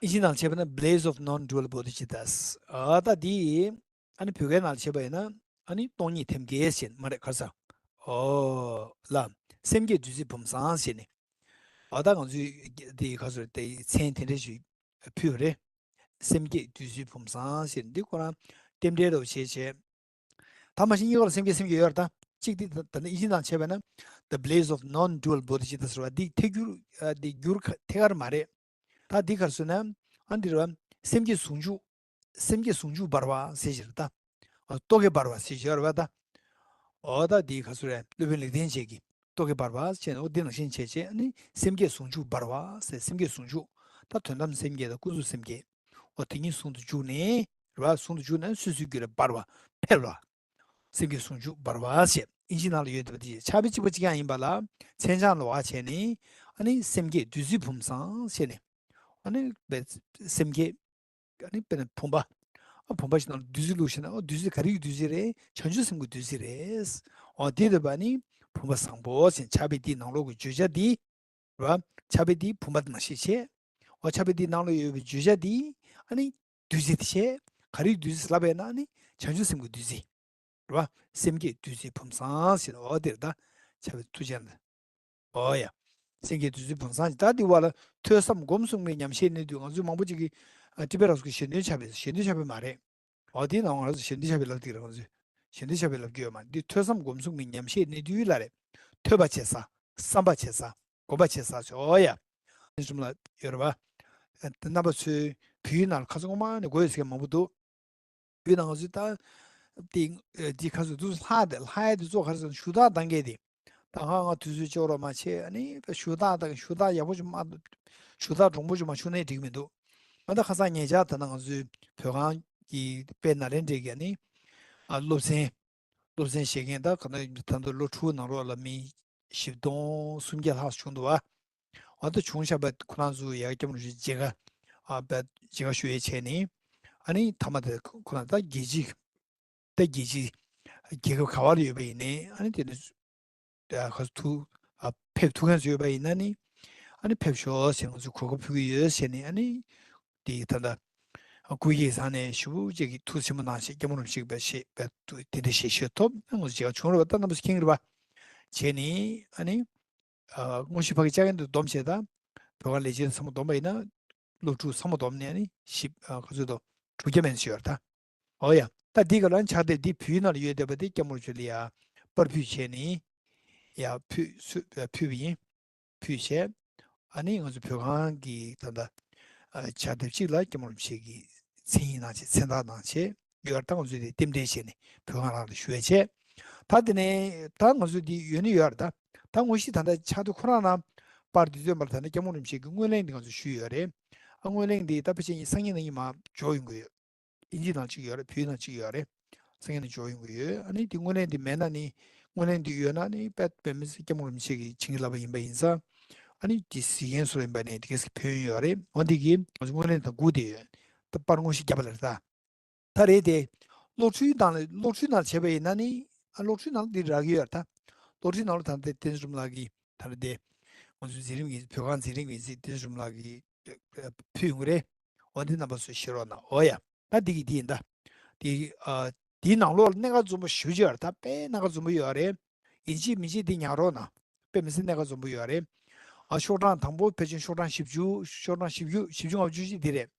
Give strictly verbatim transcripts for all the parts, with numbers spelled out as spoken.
ཨིན་ཇི་ནང་བྱས་པ་ན་Blaze of non-dual Bodhicitta། ཨ་ད་འདི་ཨ་ནི་བོད་སྐད་ནང་བྱས་པ་ཡིན་ན་ཨ་ནི་སྟོང་ཉིད་ཐེམ་སྐས་ཟེར་མ་རེད་ག་རེ་ཟེར། ཨོ་ལ་སེམས་བསྐྱེད་བདུད་རྩིའི་བུམ་བཟང་ཟེར་ནས། ཨ་ད་ང་ཚོས་འདི་ག་ཟེར་དེ་མཚན་དེ་འདྲ་ཞིག་ཕུལ་བ་རེད། སེམས་བསྐྱེད་བདུད་རྩིའི་བུམ་བཟང་ཟེར་འདི་ཁོ་རང་རྟེན་འབྲེལ་རོ་བྱས་བྱས། ད་མ་གཞི་གཉིས་ཀ་ལ་སེམས་བསྐྱེད་སེམས་བསྐྱེད་ཡོད་རེད་ད། གཅིག་འདི་ད་ད་ནི་ཨིན་ཇི་ནང་བྱས་པ་ན་The Blaze of non-dual Bodhicitta ཟེར་བ་འདི་ཐད་སྒྱུར་ཨ་འདི་སྒྱུར་ཁ་ཐད་ཀར་མ་རེད། ད་འདི་ག་རེ་ཟེར་ན་ཨ་འདི་རེད་བ། སེམས་བསྐྱེད་ཟུང་འཇུག་སེམས་བསྐྱེད་ཟུང་འཇུག་འབར་བ་ཟེར་ཞིག་རེད་ད། ཨ་རྟོག་གེ་འབར་བ་ཟེར་ཞིག་རེད་བ་ད། ཨོ་ད་འདི་ག་ཟེར་རེད་སློབ་དཔོན་ལེགས་ལྡན་འབྱེད་ཀྱི་རྟོག་གེ་འབར་བ་ཟེར་ནས་ཨོ་འདི་ནང་བཞིན་བྱས་བྱས་ཨ་ནི་སེམས་བསྐྱེད་ཟུང་འཇུག་འབར་བ་ཟེར་སེམས་བསྐྱེད་ཟུང་འཇུག་ད་དོན་དམ་སེམས་བསྐྱེད་དང་ཀུན་རྫོབ་སེམས་བསྐྱེད། ཨོ་དེ་གཉིས་ཟུང་དུ་འཇུག་ནས་རེད་བ། ཟུང་དུ་འཇུག་ནས་སོ་སོའི་རྒྱུད་ལ་འབར་བ་འཕེལ་བ། སེམས་བསྐྱེད་ཟུང་འཇུག་འབར་བ་ཞེས་ཨིན་ཇི་ནང་ལ་ཡོད་བསྡད་པ་དེ་ཕྱག་དཔེ་གཅིག་པ་གཅིག་རྐྱང་ཡིན་པ་ལ་མཚན་བྱང་ལ་བ་བྱས་ནས་ཨ་ནི་སེམས་བསྐྱེད་བདུད་རྩིའི་བུམ་བཟང་ཞེས་ནས་ཨ་ནི་སེམས་བསྐྱེད་ཨ་ནི་དཔེར་ན་བུམ་པ། ཨ་བུམ་པ་ཞིག་ནང་ལ་བདུད་རྩི་བླུགས་ཤིང་ན་ཨ་བདུད་རྩི་ག་རེའི་བདུད་རྩི་རེད། བྱང་ཆུབ་སེམས་ཀྱི་བདུད་རྩི་རེད། ཨོ་དེ་འདོད་པ་ནི་བུམ་པ་བཟང་པོ་ཞེས་ཕྱག་དཔེ་འདིའི་ནང་ལོགས་ཀྱི་བརྗོད་བྱ་འདི། རེད་བ། ཕྱག་དཔེ་འདི་བུམ་པ་དེ་ནང་བཞིན་བྱས། འོ་ཕྱག་དཔེ་འདིའི་ནང་ལ་ཡོད་པའི་བརྗོད་བྱ་འདི་ཨ་ནི་བདུད་རྩི་དེ་བྱས། ག་རེའི་བདུད་རྩི་ལབ་པས་ན་ཨ་ནི་བྱང་ཆུབ་སེམས་ཀྱི་བདུད་རྩི། རེད་བ། སེམས་བསྐྱེད་བདུད་རྩིའི་བུམ་བཟང་ཞེས་འོ་དེར་ད་ཕྱག་དཔེ་ཐུགས་རྗེ་ཆེ། འོ་ཡ། སེམས་བསྐྱེད་བདུད་རྩིའི་བུམ་བཟང་ཞེས་ད་འདི་བ་ལ་ཐོས་བསམ་སྒོམ་གསུམ་གྱི་ཉམས་བཞེས་གནད་བསྡུས་ང་ཚོས་མང་པོ་ཅིག་གིས་ཨ་ཊི་བེ་ར་སུ་གི་ཞལ་འདོན་ཕྱག་དཔེ་ཞལ་འདོན་ཕྱག་དཔེ་མ་རེད། འོ་དེའི་ནང་ང་རང་ཚོ་ཞལ་འདོན་ཕྱག་དཔེ་ལབ་ཀྱི་རེད་ང་ཚོས། ཞལ་འདོན་ཕྱག་དཔེ་ལབ་ཀྱི་ཡོད་མ་རེད། འདི་ཐོས་བསམ་སྒོམ་གསུམ་གྱི་ཉམས་བཞེས་གནད་བསྡུས་ལ་རེད། ཐོས་པ་བྱེད་ས། བསམ་པ་བྱེད་ས། སྒོམ་པ་བྱེད་ས་ཟེར་འོ་ཡ། དེ་གསུམ་ལ་ཡོད་རེད་བ། རྣམ་པ་ཚོའི་བོད་ཡིག་ནང་ལ་ཁ་སང་སྔོན་མ་ནས་གོ་ཡོད་ཟེར་མཁན་མང་པོ་འདུག་བོད་ནང་ང་ཚོས་ད་དེ་དེ་ཁ་སང་དུས་ལྷག་དེ་ལྷག་ཡ་དེ་གཙོ་ག་རེ་ཟེར་ན་ཞུ་དག་གཏང་མཁན་དེ། ད་ང་ང་དུས་ཚོད་ལྕོགས་རོགས་མ་བྱེད་ཨ་ནི་ཞུ་དག་དང་ཞུ་དག་ཡག་པོ་ཅིག་མ། ཞུ་དག་འདྲོང་པོ་ཅིག་མ་བྱུང་ན་འགྲིག་མི་འདུག་ང་ད་ཁ་སང་ཉེ་ཆར་ད་ནང་ང་ཚོའི་བོད་ཁང་གི་དཔལ་ནཱ་ལེནྡྲའི་གི་ཨ་ནི་ཨ་སློབ་ཚན། སློབ་ཚན་བཞེས་མཁན་ད་ག་ན་ད་ལྟ་ལོ་དྲུག་ནང་ལོགས་ལ་མི་བཞི་སྟོང་སུམ་བརྒྱ་ལྷག་བྱུང་འདུག་བ། ཨ་ད་བྱུང་བཞག་པ་ཁོ་རང་ཚོ་ཡ་སྐྱབས་མགོན་རིན་པོ་ཆེ་མཇལ་ཁ་ཨ་བས་མཇལ་ཁ་ཞུ་ཡས་བྱས་ནས་ཨ་ནི་མཐའ་མ་དེ་ཁོ་རང་ད་རྒྱལ་སྤྱི་ད་རྒྱལ་སྤྱི་རྒྱལ་ཁབ་ག་བ་ལ་ཡོད་པ་ཡིན་ནའི་ཨ་ནི་དེ་ནི་ད་ག་ཚོད་ཐུག་ཨ་ཕེབས་ཐུབ་མཁན་ཚོ་ཡོད་པ་ཡིན་ན་ནི་ཨ་ནི་ཕེབས་ཤོག་ཟེར་ང་ཚོས་གོ་སྐབས་ཕུལ་གྱི་ཡོད་ཟེར་ནས་ཨ་ནི་དེ་ད་ལྟ་སྐུ་སྒེར་ཚང་ནས་ཞུ་ཅིག་གི་ཐུགས་ཆེན་པོ་གནང་ཞེས་སྐྱབས་མགོན་རིན་པོ་ཆེ་གི་བཤད་པ་དེ་འདྲ་ཞིག་ཞུ་ཐུབ་ང་ཚོ་མཇལ་ཁ་བྱུང་རེད་བ། ད་རྣམ་པ་ཚོ་མཁྱེན་གྱི་རེད་བ། བྱས་ནས་ཨ་ནི། ཨ་དངོས་གཞི་ཕ་གི་ལྕགས་རྒན་དུ་བསྡོམས་བྱས་ད། བོད་ཁང་ལས་བྱེད་ཚང་མ་བསྡོམས་པ་ཡིན་ན། སློབ་ཕྲུག་ཚང་མ་བསྡོམས་ནས་ནི་བཞི་ཨ་ག་ཚོད་དོ། དྲུག་བརྒྱ་མན་ཙམ་ཡོད་རེད་ད། ཨོ་ཡ། ད་འདི་ག་ལ་ཕྱག་དེབ་འདི་བོད་ཡིག་ནང་ལ་ཡོད་བསྡད་པ་དེ་སྐྱབས་མགོན་ཆོས་ལ་ཡ། པར་ཕུད་བྱས་ནི། ཡ་ཕུད་སུ་ཕུད་པ་ཡིན། ཕུད་བྱས། ཨ་ནི་ང་ཚོ་བོད་ཁང་གི་ད་ལྟ། ཨ་ཕྱག་དེབ་གཅིག་ལ་སྐྱབས་མགོན་རིན་པོ་ཆེ་གི་མཚན་ཉིད་གནང་བྱས་མཚན་རྟགས་གནང་བྱས། ཡོད་རེད་ད་ང་ཚོས་དེ་རྟེན་འབྲེལ་བྱས་ནས་བོད་ཁང་རང་ལ་ཞུ་ཡ་བྱས། ད་དེ་ནས་ད་ང་ཚོས་དེ་ཡོད་ནི་ཡོད་རེད་ད། ད་དངོས་གཞི་ད་ལྟ་ཕྱག་དེབ་ཁོ་རང་ནང་པར་དེ་ཚོའི་མར་ད་ནི་སྐྱབས་མགོན་རིན་པོ་ཆེ་གི་སྔོན་གླེང་དེ་ང་ཚོས་ཞུས་ཡོད་རེད། ཨ་སྔོན་གླེང་དེ་ད་ཕལ་ཆེར་སང་ཉིན་གནངས་ཉིན་མར་འབྱོར་ཡོང་གི་ཡོད། ཨིན་ཇི་ནང་གཅིག་ཡོད་རེད། བོད་ཡིག་ནང་གཅིག་ཡོད་རེད། སང་ཉིན་ནས་འབྱོར་ཡོང་གི་ཡོད། ཨ་ནི་དེ་སྔོན་གླེང་དེ་མེད་ན་ནི། སྔོན་གླེང་དེ་ཡོད་ན་ནི་དཔེ་དཔེ་མི་སྲིད་སྐྱབས་མགོན་རིན་པོ་ཆེ་གི་བྱིན་གྱིས་བརླབས་པ་ཡིན་པ་ཡིན་ཙང་། ཨ་ནི་དེ་གཟིགས་མཁན་ཚོ་ལ་ཡིན་པ་ནི་དེ་གས་ཕན་ཡོན་ཡོད་རེད། འོ་འདི་གིས་ང་ཚོ་སྔོན་གླེང་དང་སྒུག་བསྡད་ཡོད། ད་པར་དངོས་གཞི་བརྒྱབ་པ་ལ་རེད་ད། ད་རེད་དེ། གློག་འཕྲུལ་ནང་ལ་གློག་འཕྲུལ་ནང་བྱས་པ་ཡིན་ན་ནི། ཨ་གློག་འཕྲུལ་ནང་ལ་འདི་རག་གི་ཡོད་རེད་ད། གློག་འཕྲུལ་ནང་ལ་ད་ལྟ་བསྟན་འཛིན་སྒྲོལ་མ་ལགས་ཀྱིས་ད་ལྟ་དེ། ང་ཚོའི་འཛིན་རིམ་གྱི་བོད་ཁང་འཛིན་རིམ་གྱི་འཛིན་བསྟན་འཛིན་སྒྲོལ་མ་ལགས་ཀྱིས་ཕུལ་ཡོང་གི་རེད། འོ་འདི་རྣམ་པ་ཚོས་ཤེས་རོགས་གནང་། འོ་ཡ། ད་འདི་གི་འདི་ཡིན་ད། འདི་ཨ་འདིའི་ནང་ལོགས་ལ་གནད་འགག་འཛོམས་པོ་ཞེ་པོ་ཅིག་ཡོད་རེད་ད། དཔེ་གནད་འགག་འཛོམས་པོ་ཡོད་རེད། ཡིན་གཅིག་མིན་གཅིག་འདི་ཉར་རོགས་གནང་། དཔེ་མི་སྲིད་གནད་འགག་འཛོམས་པོ་ཡོད་རེད། ཨ་ཤོག་གྲངས་དང་པོ་ཕལ་ཆེར་ཤོག་གྲངས་བཞི་བཅུ་ཤོག་གྲངས་བཞི་བཅུ་བཞི་བཅུ་ལྔ་བཅུ་བཞི་འདི་རེད།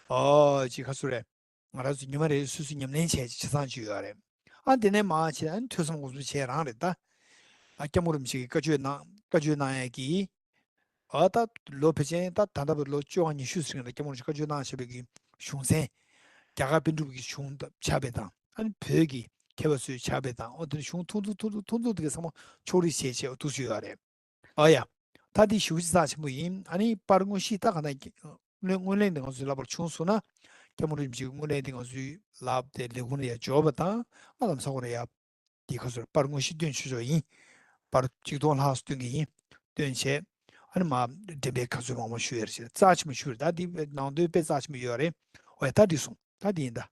ཨོ་ཅིག་ཁ་སུ་རེད། ང་རང་ཚོ་ཉི་མ་རེ་སོ་སོས་ཉམས་ལེན་བྱས་ཆ་ཚང་ཅིག་ཡོད་རེད། ཨ་དེ་ནས་མར་བྱས་ཨ་ནི་ཐོས་བསམ་སྒོམ་གསུམ་བྱས་རང་རེད་ད། ཨ་སྐྱབས་མགོན་རིན་པོ་ཆེ་གིས་བཀའ་ཆོས་གནང་བཀའ་ཆོས་གནང་ཡས་ཀྱི། ཨ་ད་ལོ་ཕལ་ཆེར་ད་ད་ལྟ་བར་ལོ་བཅོ་ལྔ་ཉི་ཤུ་ཟིན་ལ་སྐྱབས་མགོན་རིན་པོ་ཆེ་བཀའ་ཆོས་གནང་བཞག་པའི་གི་གཞུང་ཚན། རྒྱ་གར་པཎ་གྲུབ་ཀྱི་གཞུང་ད་ཆགས་པའི་དང་ཨ་ནི་བོད་ཀྱི་མཁས་པ་ཚོས་ཆགས་པའི་དང་ཨོ་དེ་ནི་གཞུང་ཐུང་ཐུང་ཐུང་ཐུང་ཐུང་ཐུང་དེ་གའི་ཚང་མ་ཕྱོགས་རིས་བྱས་བྱས་འདུག་སེ་ཡོད་རེད། ཨ་ཡ། ད་འདི་ཞེ་པོ་ཅིག་རྩ་ཆེན་པོ་ཡིན། ཨ་ནི་པར་དངོས་གཞི་ད་ག་ན་སྔོན་སྔོན་གླེང་འདི་ང་ཚོའི་ལག་པར་བྱུང་སོང་ན། སྐྱབས་མགོན་རིན་པོ་ཆེའི་སྔོན་གླེང་འདི་ང་ཚོའི་ལག་དེ་ལས་ཁུངས་ལ་ཡ་འབྱོར་བ་དང་ཨ་ལམ་སང་ཁོ་ར་ཡ། འདི་ཁ་སོར་པར་དངོས་གཞི་སྟོན་ཆོག་ཆོག་ཡིན། པར་གཅིག་སྟོང་ལྷག་སྟོན་གྱི་ཡིན། སྟོན་བྱས། ཨ་ནི་མ་འགྲེམས་སྤེལ་ག་ཚོད་མང་མང་ཞུ་ཡ་རེད་ཟེར་རྩ་ཆེན་པོ་ཞུ་རེད་ད། འདི་ནང་དོན་དཔེ་རྩ་ཆེན་པོ་ཡོད་རེད། འོ་ཡ་ད་འགྲིག་སོང་ད་འདི་ཡིན་ད།